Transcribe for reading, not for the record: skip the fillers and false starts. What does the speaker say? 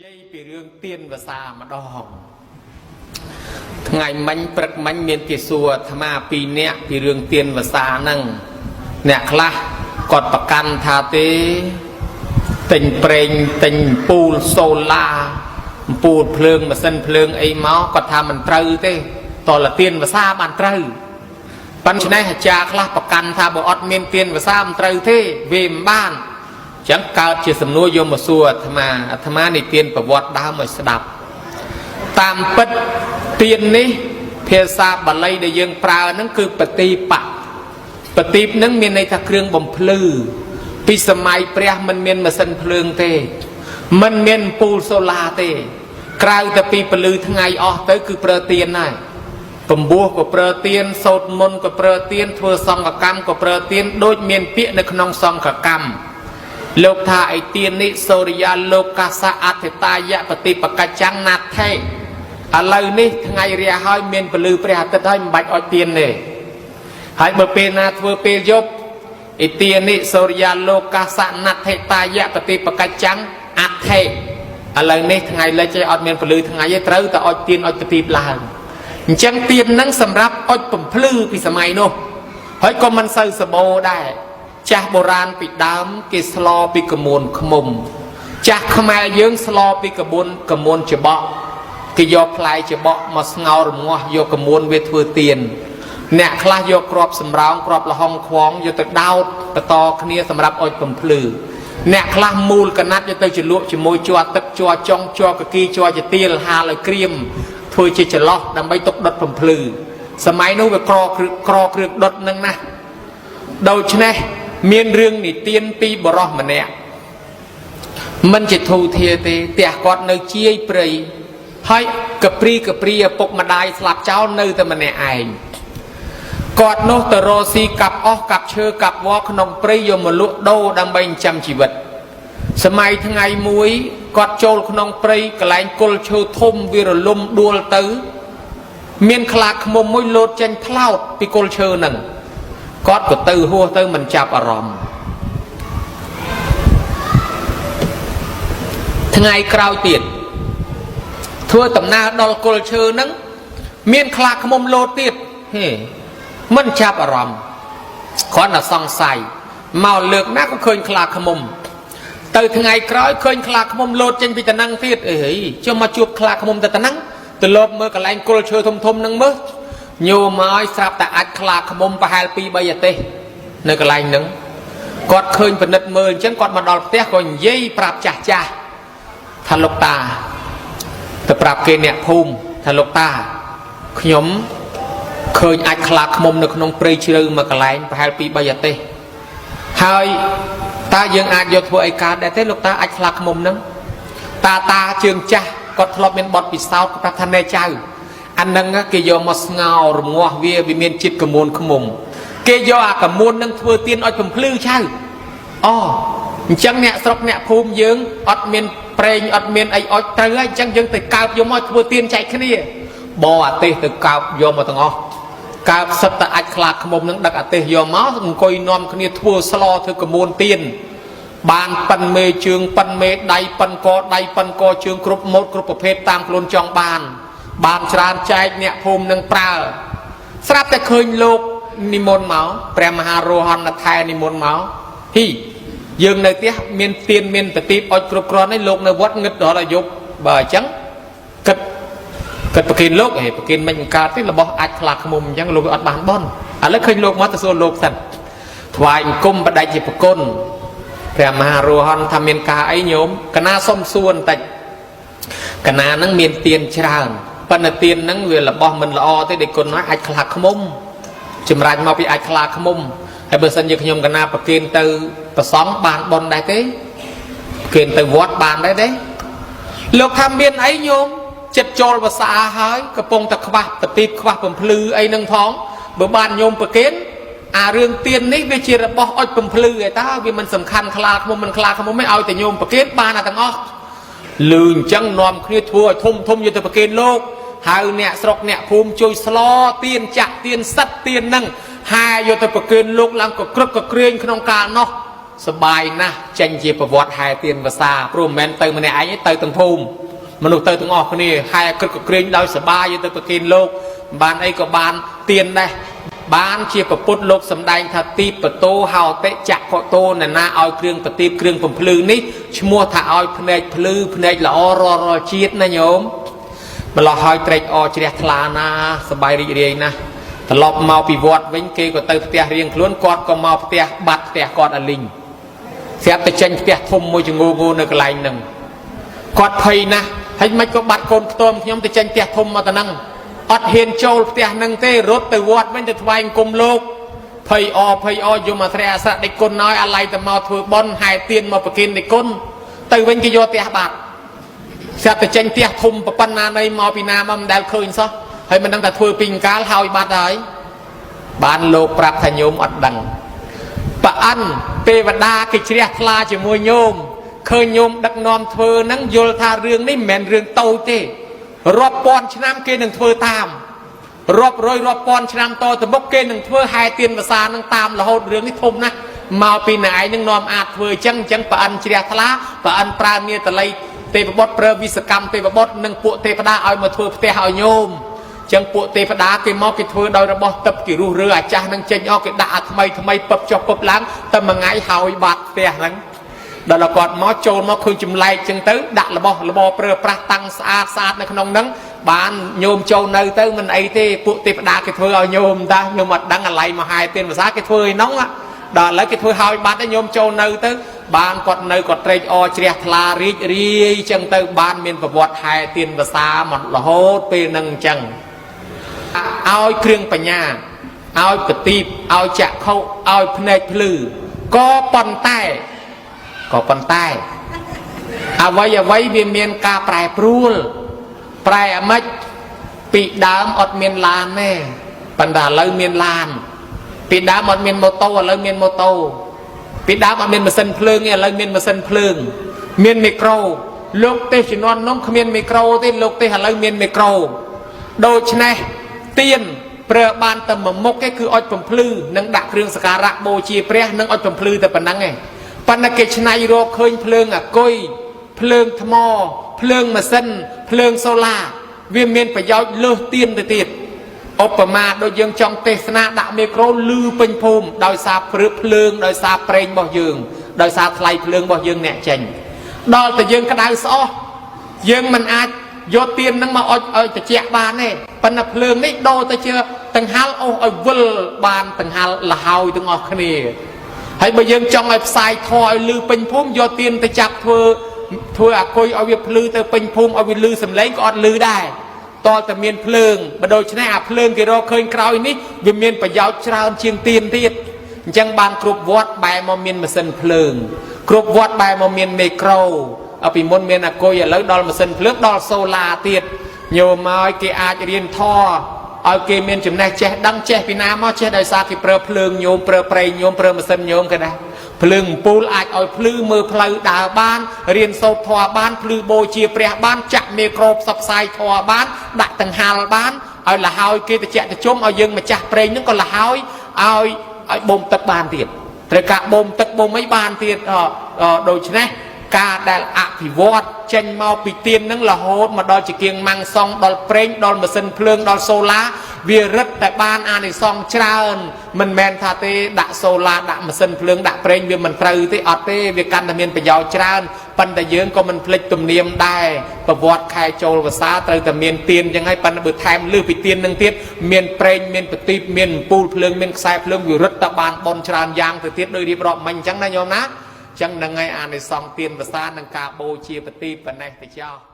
យាយពីរឿងទៀនវសាម្ដងថ្ងៃមិញព្រឹកមិញមានគេសួរអាត្មាពីរនាក់ពីរឿងទៀនវសាហ្នឹងអ្នកខ្លះគាត់ប្រកាន់ថាទេទិញប្រេងទិញអំពូលសូឡាអំពូលភ្លើងម៉ាស៊ីនភ្លើងអីមកគាត់ថាមិនត្រូវទេតលទៀនវសាបានត្រូវប៉ុន្តែអាចារ្យខ្លះប្រកាន់ថាបើអត់មានទៀនវសាមិនត្រូវទេវាមិនបាន ចឹងកើតជាសំណួរយកមកសួរអាត្មាអាត្មានិទានប្រវត្តិដើមឲ្យស្ដាប់តាមពិតទាននេះភាសាបាលីដែលយើងប្រើហ្នឹងគឺបតិបៈបតិបហ្នឹងមានន័យថាគ្រឿងបំភ្លឺពីសម័យព្រះមិនមានម៉ាស៊ីនភ្លើងទេមិនមានអំពូលសូឡាទេ ក្រៅតែពីពលឺថ្ងៃអស់ទៅគឺប្រើទៀនហើយពំពោះក៏ប្រើទៀនសូត្រមន្តក៏ប្រើទៀនធ្វើសង្ឃកម្មក៏ប្រើទៀនដូចមានពាក្យនៅក្នុងសង្ឃកម្ម លោកថាអិទានិសូរិយាលោកសៈអធិតាយៈបតិបកច្ចំណាថេឥឡូវនេះថ្ងៃរះហើយមានពលឺព្រះអាទិត្យហើយមិនបាច់អុចទៀនទេហើយបើពេលណាធ្វើពេលយប់អិទានិសូរិយាលោកសៈណដ្ឋិតាយៈបតិបកច្ចំអថេឥឡូវនេះថ្ងៃលិចឯងអត់មានពលឺថ្ងៃទេត្រូវតែអុចទៀនអុចប្រទីបឡើងអញ្ចឹងទៀនហ្នឹងសម្រាប់អុចបំភ្លឺពីសម័យនោះហើយក៏មិនសូវសបោដែរ ចាស់បុរាណពីដើមគេស្លពីកមួនខ្មុំចាស់ខ្មែរយើងស្លពីកមួនកមួនច្បក់គេយកផ្លែច្បក់មកស្ងោររងាស់យកកមួនវាធ្វើទៀនអ្នកខ្លះយកគ្រាប់សំរោងគ្រាប់លហុងខ្វងយកទៅដោតបន្តគ្នាសម្រាប់អុចបំភ្លឺអ្នកខ្លះមូលកណាត់យកទៅជ្រលក់ជាមួយជ័រទឹកជ័រចុងជ័រកគីជ័រជាទៀលហាលឲ្យក្រៀមធ្វើជាចន្លោះដើម្បីទុកដុតបំភ្លឺសម័យនោះវាក្រក្រគ្រឿងដុតនឹងណាស់ ដូច្នេះមានរឿងនិទានពីបរោះម្នាក់មិនជាធូធាទេផ្ទះគាត់នៅជាយព្រៃហើយកព្រីកព្រីឪពុកម្ដាយស្លាប់ចោលនៅតែម្នាក់ឯងគាត់នោះទៅរកស៊ីកាប់អស់កាប់ឈើកាប់វល្លិក្នុងព្រៃយកមកលក់ដូរដើម្បីចិញ្ចឹមជីវិតសម័យថ្ងៃមួយគាត់ចូលក្នុងព្រៃកន្លែងគល់ឈើធំវារលំដួលទៅមានខ្លាឃ្មុំមួយលោតចេញផ្លោតពីគល់ឈើហ្នឹង គាត់ក៏ទៅហួសទៅមិនចាប់អារម្មណ៍ថ្ងៃក្រោយទៀតធ្វើដំណើរដល់គល់ឈើហ្នឹងមានខ្លាឃ្មុំលោតទៀតហេមិនចាប់អារម្មណ៍គ្រាន់តែសង្ស័យមកលើកណាក៏ឃើញខ្លាឃ្មុំទៅថ្ងៃក្រោយឃើញខ្លាឃ្មុំលោតចេញពីតំណឹងទៀតអីហីចុះមកជួបខ្លាឃ្មុំទៅតំណឹងទៅលបមើលកន្លែងគល់ឈើធំធំហ្នឹងមើលញោមឲ្យស្រាប់តែអាចខ្លាឃ្មុំប្រហែល2 3អាទិសនៅកន្លែងហ្នឹងគាត់ឃើញពិនិត្យមើលអញ្ចឹងគាត់មកដល់ផ្ទះក៏និយាយប្រាប់ចាស់ចាស់ថាលោកតាទៅប្រាប់គេអ្នកភូមិថាលោកតាខ្ញុំឃើញអាចខ្លាឃ្មុំនៅក្នុងព្រៃជ្រៅមួយកន្លែងប្រហែល2 3អាទិសហើយតើយើងអាចយកធ្វើអីកើតដែរទេលោកតាអាចខ្លាឃ្មុំហ្នឹងតាតាជើងចាស់គាត់ធ្លាប់មានបទពិសោធន៍គាត់ប្រាប់ថាណែចៅអានឹងគេយកមកស្ងោររងាស់វាវាមានជាតិកមួនឃ្មុំគេយកអាកមួននឹងធ្វើទៀនឲ្យបំភ្លឺចៅអូអញ្ចឹងអ្នកស្រុកអ្នកភូមិយើងអត់មានប្រេងអត់មានអីអុចត្រូវហើយអញ្ចឹងយើងទៅកើបយកមកធ្វើទៀនចែកគ្នាបអាទេសទៅកើបយកមកទាំងអស់កើបសិតតែអាចខ្លាឃ្មុំនឹងដឹកអាទេសយកមកអង្គុយនាំគ្នាធ្វើស្លធ្វើកមួនទៀនបានប៉ិនមេជើងប៉ិនមេដៃប៉ិនកដៃប៉ិនកជើងគ្រប់ម៉ូតគ្រប់ប្រភេទតាមខ្លួនចង់បានបានច្រើនចែកអ្នកភូមិនឹងប្រើស្រាប់តែឃើញលោកនិមន្តមកព្រះមហារោហន្តថែនិមន្តមកហ៊ីយើងនៅផ្ទះមានទៀនមានប្រទីបអុចគ្រប់គ្រាន់នេះលោកនៅវត្តងឹតដល់អាយុបើអញ្ចឹងគិតគិតប្រគិនលោកហេប្រគិនមិនបង្កើតទេរបស់អាចខ្លាឃ្មុំអញ្ចឹងលោកអត់បានបនឥឡូវឃើញលោកមកទៅសួរលោកសិនថ្វាយអង្គមបដិជាប្រគុណព្រះមហារោហន្តថាមានការអីញោមកណាសុំសួរបន្តិចកណានឹងមានទៀនច្រើនប៉ុន្តែទៀននឹងវារបស់មិនល្អទេដែលគុណហើយអាចខ្លាឃ្មុំចម្រាញ់មកពីអាចខ្លាឃ្មុំហើយបើសិនជាខ្ញុំកណាប្រគិនទៅប្រសង់បានបនដែរទេប្រគិនទៅវត្តបានដែរទេលោកថាមានអីញោមចិត្តចូលវសាហើយកំពុងតែខ្វះប្រទីបខ្វះបំភ្លឺអីនឹងផងបើបានញោមប្រគិនអារឿងទៀននេះវាជារបស់អុចបំភ្លឺឯតើវាមិនសំខាន់ខ្លាឃ្មុំមិនខ្លាឃ្មុំទេឲ្យតែញោមប្រគិនបានអាទាំងអស់លឺអញ្ចឹងនាំគ្នាធ្វើឲ្យធំធំយកទៅប្រគិនលោកហៅអ្នកស្រុកអ្នកភូមិជួយស្លទៀនចាក់ទៀនសិតទៀននឹងហែយកទៅប្រគិនលោកឡើងក៏ក្រឹកក៏ក្រែងក្នុងកាលនោះ សបាយណាស់ចេញជាប្រវត្តិហែទៀនវសាព្រោះមិនមែនទៅម្នាក់ឯងទេទៅទាំងភូមិមនុស្សទៅទាំងអស់គ្នាហែក្រឹកក្រែងដោយសបាយទៅប្រគេនលោកបានអីក៏បានទៀនដែរបានជាពពុទ្ធលោកសំដែងថាទីបតោហោតិចក្ខុតោនណាឲ្យគ្រឿងប្រទីបគ្រឿងបំភ្លឺនេះឈ្មោះថាឲ្យភ្នែកភ្លឺភ្នែកល្អរាល់រាល់ជាតិណាញោមម្លោះហើយត្រេកអរជ្រះថ្លាណាសបាយរីករាយណាស់ត្រឡប់មកពីវត្តវិញគេក៏ទៅផ្ទះរៀងខ្លួនគាត់ក៏មកផ្ទះបាត់ផ្ទះគាត់អាលីងស្រាប់តែចេញផ្ទះធំមួយចងូងូនៅកន្លែងហ្នឹងគាត់ភ័យណាស់ហើយមិនក៏បាត់កូនខ្ទមខ្ញុំទៅចេញផ្ទះធំមកទៅហ្នឹងអត់ហ៊ានចូលផ្ទះហ្នឹងទេរត់ទៅវត្តវិញទៅថ្វាយអង្គមលោកភ័យអភ័យអយមអត្រេអសៈដេចគុណហើយអាឡ័យទៅមកធ្វើបុណ្យហែទៀនមកប្រគិនដេចគុណទៅវិញគេយកផ្ទះបាត់ស្រាប់តែចេញផ្ទះធំប៉ុណ្ណានៃមកពីណាមកមិនដែលឃើញសោះហើយមិនដឹងថាធ្វើពីអង្កាលហើយបាត់ហើយបានលោកប្រាប់ថាញោមអត់ដឹងប្រអិនទេវតាគេជ្រះថ្លាជាមួយញោមឃើញញោមដឹកនាំធ្វើហ្នឹងយល់ថារឿងនេះមិនមែនរឿងតូចទេរាប់ពាន់ឆ្នាំគេនឹងធ្វើតាមរាប់រយរាប់ពាន់ឆ្នាំតទៅមុខគេនឹងធ្វើហែទៀនវសានឹងតាមរហូតរឿងនេះធំណាស់មកពីណែឯងនឹងនាំអាចធ្វើអញ្ចឹងអញ្ចឹងប្រអិនជ្រះថ្លាប្រអិនប្រើនេតល័យទេវបុត្រប្រើវិសកម្មទេវបុត្រនិងពួកទេវតាឲ្យមកធ្វើផ្ទះឲ្យញោមចឹងពួកទេវតាគេមកគេធ្វើដោយរបស់ទឹកគេរុះរើអាចាស់នឹងចេញអស់គេដាក់អាថ្មីថ្មីពឹបចុះពឹបឡើងតែមួយថ្ងៃហើយបាត់ផ្ទះហ្នឹងដល់គាត់មកចូលមកឃើញចម្លែកចឹងទៅដាក់របស់របរប្រើប្រាស់តាំងស្អាតស្អាតនៅក្នុងហ្នឹងបានញោមចូលនៅទៅមិនអីទេពួកទេវតាគេធ្វើឲ្យញោមតាញោមអត់ដឹងអាឡ័យមកហាយទៀនភាសាគេធ្វើឯនោះដល់ឥឡូវគេធ្វើឲ្យបាត់ហើយញោមចូលនៅទៅបានគាត់នៅគាត់ត្រេកអរជ្រះថ្លារីករាយចឹងទៅបានមានប្រវត្តិហែទៀនភាសាមករហូតពេលហ្នឹងអញ្ចឹងឲ្យគ្រឿងបញ្ញាឲ្យកទីបឲ្យចក្ខុឲ្យភ្នែកភ្លឺក៏ប៉ុន្តែក៏ប៉ុន្តែអ្វីអ្វីវាមានការប្រែប្រួលប្រែអាម៉េចពីដើមអត់មានឡានទេប៉ុន្តែឥឡូវមានឡានពីដើមអត់មានម៉ូតូឥឡូវមានម៉ូតូពីដើមអត់មានម៉ាស៊ីនភ្លើងទេឥឡូវមានម៉ាស៊ីនភ្លើងមានមីក្រូលោកទេសជំនាន់នោះគ្មានមីក្រូទេលោកទេសឥឡូវមានមីក្រូដូច្នេះទៀនប្រើបានតែមួយមុខទេគឺអុចបំភ្លឺនិងដាក់គ្រឿងសក្ការៈបូជាព្រះនិងអុចបំភ្លឺតែប៉ុណ្្នឹងឯងប៉ុន្តែគេឆ្នៃរកឃើញភ្លើងអាគុយភ្លើងថ្មភ្លើងម៉ាស៊ីនភ្លើងសូឡាវាមានប្រយោជន៍លើសទៀនទៅទៀតឧបមាដូចយើងចង់ទេសនាដាក់មីក្រូលឺពេញភូមិដោយសារព្រឹបភ្លើងដោយសារប្រេងរបស់យើងដោយសារថ្លៃភ្លើងរបស់យើងអ្នកចេញដល់តែយើងក្តៅស្អុះយើងមិនអាចយកទៀននឹងមកអុចឲ្យត្រជាក់បានទេប៉ុន្តែភ្លើងនេះដូរទៅជាតង្ហាល់អូសឲ្យវិលបានតង្ហាល់លហើយទាំងអស់គ្នាហើយបើយើងចង់ឲ្យផ្សាយធម៌ឲ្យលឺពេញភូមិយកទៀនទៅចាប់ធ្វើអាគុយឲ្យវាភ្លឺទៅពេញភូមិឲ្យវាលឺសំឡេងក៏អត់លឺដែរតលតែមានភ្លើងបើដូច្នេះអាភ្លើងគេរកឃើញក្រោយនេះវាមានប្រយោជន៍ច្រើនជាងទៀនទៀតអញ្ចឹងបានគ្រប់វត្តបែរមកមានម៉ាស៊ីនភ្លើងគ្រប់វត្តបែរមកមានមីក្រូពីមុនមានអាគុយឥឡូវដល់ម៉ាស៊ីនភ្លើងដល់សូឡាទៀតញោមឲ្យគេអាចរៀនធម៌ឲ្យគេមានចំណេះចេះដឹងចេះពីណាមកចេះដោយសារគេប្រើភ្លើងញោមប្រើប្រេងញោមប្រើម៉ាស៊ីនញោមគេដែរភ្លើងអំពូលអាចឲ្យភ្លឺមើលផ្លូវដើរបានរៀនសូត្រធម៌បានភ្លឺបូជាព្រះបានចាក់មីក្រូផ្សព្វផ្សាយធម៌បានដាក់តង្ហាលបានឲ្យលហើយគេតិចតិជុំឲ្យយើងម្ចាស់ប្រេងហ្នឹងក៏លហើយឲ្យបូមទឹកបានទៀតត្រូវការបូមទឹកបូមអីបានទៀតដូច្នេះការដែលអភិវឌ្ឍចេញមកពីទៀននឹងរហូតមកដល់ជាគៀងម៉ាំងសង់ដល់ប្រេងដល់ម៉ាស៊ីនភ្លើងដល់សូឡាវារឹតតែបានអានិសង្សច្រើនមិនមែនថាទេដាក់សូឡាដាក់ម៉ាស៊ីនភ្លើងដាក់ប្រេងវាមិនត្រូវទេអត់ទេវាកាន់តែមានប្រយោជន៍ច្រើនប៉ុន្តែយើងក៏មិនភ្លេចទំនៀមដែរប្រវត្តិខែចូលវស្សាត្រូវតែមានទៀនចឹងហើយប៉ុន្តែបើថែមលើសពីទៀននឹងទៀតមានប្រេងមានប្រទីបមានអំពូលភ្លើងមានខ្សែភ្លើងវារឹតតែបានបនច្រើនយ៉ាងទៅទៀតដោយរៀបរាប់មិញចឹងណាញោមណាចឹងនឹងហើយអានិសង្សទៀនវស្សានិងការបូជាប្រទីបប៉ុណ្ណេះទៅចោះ។